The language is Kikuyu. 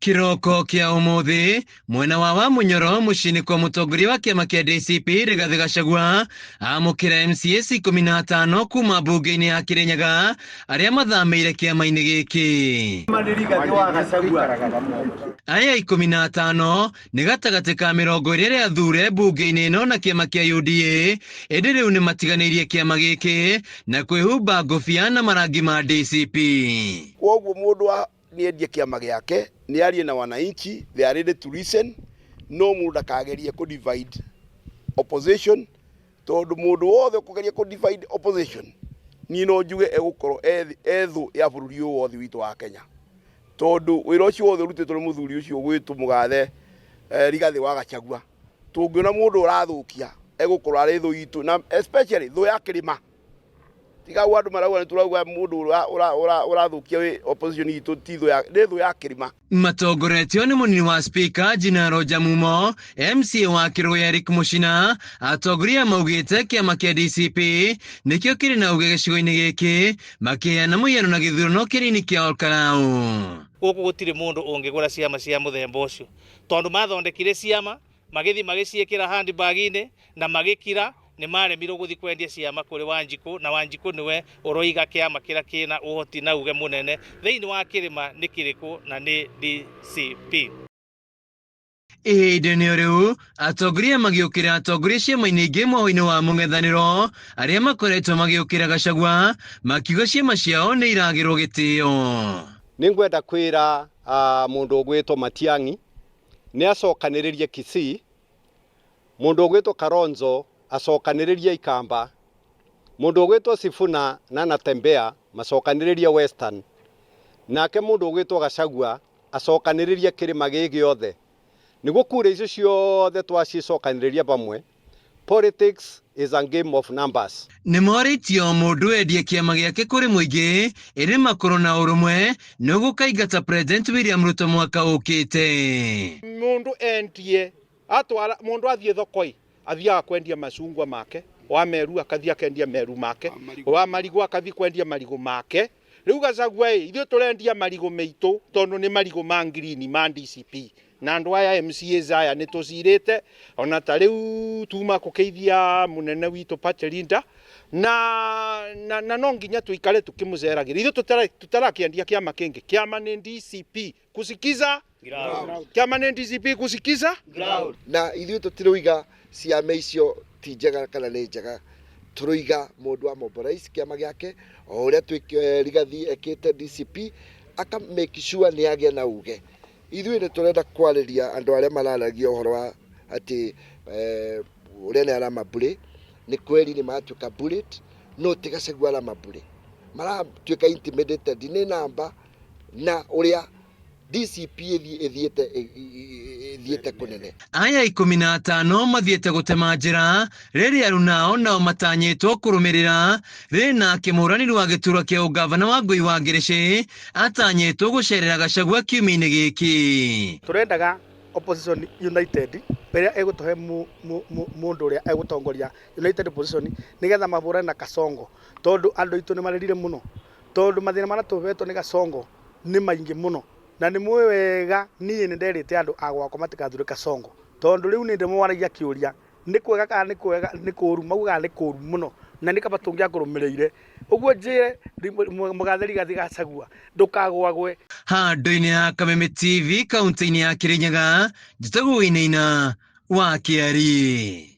Kĩroko kĩa ũmũthĩ mwena wa Wamunyoro mũciĩ-inĩ kwa mũtongoria wa kĩama kĩa DCP Rigathĩ Gachagua amũkĩra MCAs 15 kuma mbunge-inĩ ya Kĩrĩnyaga arĩa mathamĩire kĩama-inĩ gĩkĩ. Aya 15 nĩ gatagatĩ ka 20 ĩrĩa athure mbunge-inĩ ĩno na kĩama kĩa UDA ĩndĩ rĩu nĩ matiganĩirie kĩama gĩkĩ na kwĩhumba ngũbia na marangi ma DCP. Kwoguo mũndũ wa nĩendie kĩama gĩake nĩ arie na wananchi, they are ready to listen, no mũndũ ndakagerie kũ divide opposition tondũ mũndũ wothe ũkũgeria kũ divide opposition niĩ no njuge egũkorwo e thũ ya bũrũri ũyũ wothe witũ wa Kenya tondũ wĩra ũcio wothe ũrutĩtwo nĩ mũthuri ũcio ũgwĩtwo mũgathe Rigathĩ wa Gachagua tũngĩona mũndũ ũrathũkia egũkorwo arĩ thũ itũ na especially thũ ya kĩrĩma. Tiga ũguo andũ marauga nĩ tũrauga mũndũ ũrathũkia opposition itũ ti thũ ya nĩ thũ ya kĩrĩma. Matongoretio nĩ mũnini wa Speaker Jinaro Jamumo, MCA wa Kĩrũya Eric Mũcina, atongoria maugĩte kĩama kĩa DCP nĩkĩo kĩrĩ na uge gĩcigo-inĩ gĩkĩ makĩheana mũhiano na gĩthurano kĩnini kĩa Olkalau. Gũkũ gũtirĩ mũndũ ũngĩgũra ciama cia mũthemba ũcio tondũ mathondekire ciama magĩthiĩ magĩciĩkĩra handbag-inĩ na magĩkira. Nĩ maremirwo gũthiĩ kwendia ciama kũrĩ Wanjikũ na Wanjikũ nĩwe ũroiga kĩama kĩrĩa kĩna ũhoti na uge mũnene thĩinĩ wa kĩrĩma nĩ kĩrĩkũ na nĩ DCP. Ihinda-inĩ o rĩu, atongoria magĩũkĩra atongoria ciama-inĩ ingĩ mwahũ-inĩ wa mũng'ethanĩro arĩa makoretwo magĩũkĩra Gachagua makiuga ciama ciao nĩ iragĩrwo gĩtĩo. Nĩngwenda kwĩra mũndũ ũgwĩtwo Matiang'i nĩ acokanĩrĩrie Kisii, mũndũ ũgwĩtwo Kalonzo acokanĩrĩrie Ikamba, mũndũ ũgwĩtwo Sifuna na Natembeya macokanĩrĩrie Western, nake mũndũ ũgwĩtwo Gachagua acokanĩrĩrie kĩrĩma gĩ gĩothe. Nĩguo kura icio ciothe twacicokanĩrĩria pamwe, politics is a game of numbers. Nĩ morĩtio mũndũ endie kĩama gĩake kũrĩ mũingĩ ĩndĩ makorwo na ũrũmwe nĩ gũkaingata President William Ruto mwaka ũkĩte. Mũndũ endie atwara mũndũ athiĩ thoko ĩ athiaga kwendia macungwa make, wa meru akathiĩ akendia meru make, wa marigũ akathiĩ kwendia marigũ make. Rĩu Gachagua ĩ ithuĩ tũrendia marigũ meitũ tondũ nĩ marigũ ma green ma DCP na andũ aya MCAs aya nĩ tũcirĩte ona ta rĩu tuma kũkĩithia mũnene witũ party leader na, na, na no nginya tũikare tũkĩmũceragĩra. Ithuĩ tũtarakĩendia kĩama kĩngĩ, kĩama nĩ DCP kusikiza kĩama nĩ DCP kusikiza ground. Na ithuĩ tũtirũiga ciama icio ti njega kana nĩ njega, tũrũiga mũndũ wa mobilize kĩama gĩake o ũrĩa Rigathi ekĩte DCP aka make sure nĩ agĩa na uge. Ithuĩ nĩ tũrenda kwarĩria andũ arĩa mararagia ũhoro wa atĩ ũrĩa nĩ aramabully, nĩ kweri nĩ maratuĩka bullied, no ti Gachagua aramabully, maratuĩka intimidated nĩ namba na ũrĩa DCP ĩthiĩte kũnene. Aya 15 mathiĩte gũtema njĩra rĩrĩa arunao nao matanyĩtwo kũrũmĩrĩra rĩrĩ nake mũhũranĩri wa gĩturwa kĩa ũngavana wa Ngũi wa Ngĩrĩcĩ atanyĩtwo gũcerera Gachagua kiumia-inĩ gĩkĩ. Tũrendaga opposition united ĩrĩa ĩgũtũhe mũndũ ũrĩa egũtongoria united opposition nĩgetha mahũrane na Kasongo tondũ andũ aitũ nĩ marĩrire mũno tondũ mathĩna marĩa tũhetwo nĩ Kasongo nĩ maingĩ mũno na nĩ mũĩ wega niĩ nĩ nderĩte andũ a gwakwa matigathure Kasongo tondũ rĩu nĩ ndĩmwaragia kĩũria nĩ kwega kana nĩ kwega nĩ kũru maugaga nĩ kũru mũno na nĩ kaba tũngĩakũrũmĩrĩire ũguo njĩre mũgathe Rigathĩ Gachagua ndũkagwagwe. Handũ-inĩ ya Kameme TV kaunti-inĩ ya Kirinyaga, njĩtagwo Wainaina wa Kĩari.